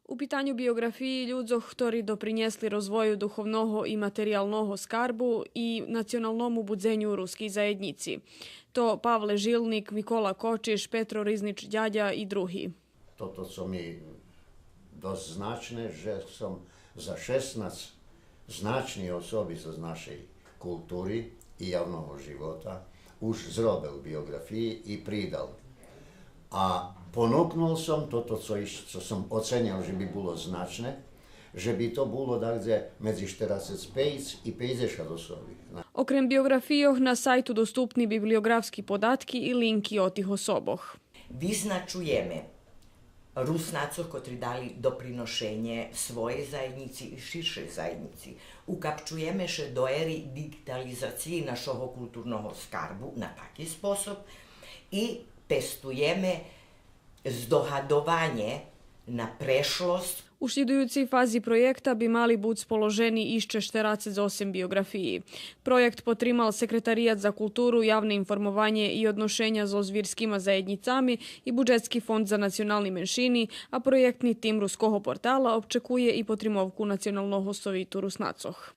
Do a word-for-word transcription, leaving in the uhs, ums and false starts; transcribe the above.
У питаню биоґрафиї людзох хтори допринєсли розвою духовного и материялного скарбу и националному будзеню у рускей заєднїци. То Павле Жилник, Микола Кочиш, Петро Ризнич Дядя и други. Тото цо ми досц значне, же сом за шеснац значни особи з нашей култури и явного живота уж зробел биоґрафиї и придал. А понукнул сом тото цо, иш-, цо сом оценєл же би було значне, же би то було дагдзе медзи штерацец пейц и пейдзешат особи. Окрем биоґрафийох, на сайту доступни библиоґрафски податки и линки од тих особох. Визначуєме Руснацох котри дали доприношенє своєй заєднїци и ширшей заєднїци. Укапчуєме ше до ери диґитализациї нашого културного скарбу на таки способ и пестуєме здогадованє на прешлосц. У шлїдуюцей фази проєкта би мали буц положени ище штерацец осем биоґрафиї. Проєкт потримал Секретарият за културу, явне информованє и одношеня зоз вирскима заєднїцами и Буджетски фонд за национални меншини, а проєктни тим Руского портала обчекує и потримовку Националного совиту Руснацох.